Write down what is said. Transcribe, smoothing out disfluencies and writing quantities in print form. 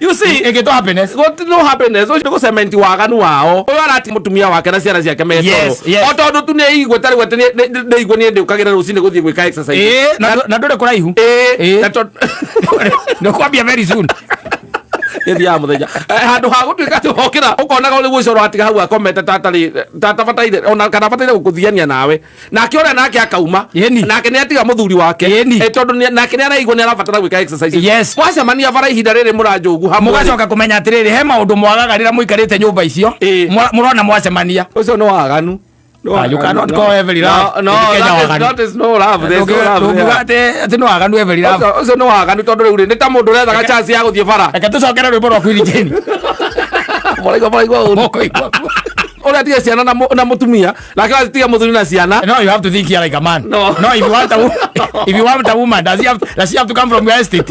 You see, Ĩngĩtwo happiness. Gũtirĩ no happiness, ũcio nĩ gũcementi waganu wao. Ũyũ arati mũtumia wake na ciana ciake me toro. Yes. O tondũ tu nĩ igwe tarĩu atĩ nĩ igwe niĩ ndĩũkagĩra rũcinĩ gũthiĩ gwĩka exercise. Ĩĩ, na ndũrĩ kũraihu. Ĩĩ, Ĩĩ. na tondũ Nĩ ũkwambia very soon. Gĩthiaga mũthenya. Handũ ha gũtuĩka atĩ wokĩra ũkonaga ũrĩ gwĩcoro atiga hau akomete tatarĩ tatabataire ona kana abataire gũkũthiania nawe. Nake ũrĩa nake akauma. Ĩni. Nake nĩ atiga mũthuri wake. Ĩni. Tondũ nake nĩ araigua nĩ arabatara gwĩka exercise. Yes. Mwacemania bara ihinda rĩrĩ mũranjũgu hamwe. Mũgacoka kũmenya atĩrĩrĩ, he maũndũ mwagaga rĩrĩa mũikarĩte nyũmba icio. Ĩĩ. Mũrona mwacemania. Ũcio nĩ waganu. Nĩ Ah, you waganu. cannot call every love. No, no, Kenya that is, waganu. that is no love. There's no love Ndũngiuga there. atĩ nĩ waganu every love. Ũcio nĩ waganu tondũ rĩu rĩ nĩ ta mũndũ ũrethaga chance ya gũthiĩ bara. Reke tũcokere rwĩmbo rwa Queen Jane. Mũraigua mũraigua ũru. Mũkũigua. Ũrĩa atige ciana na mũtumia nake atiga mũthuri na ciana. No, you have to think here like a man. No. No, if you want a woman, does he have to come from your estate?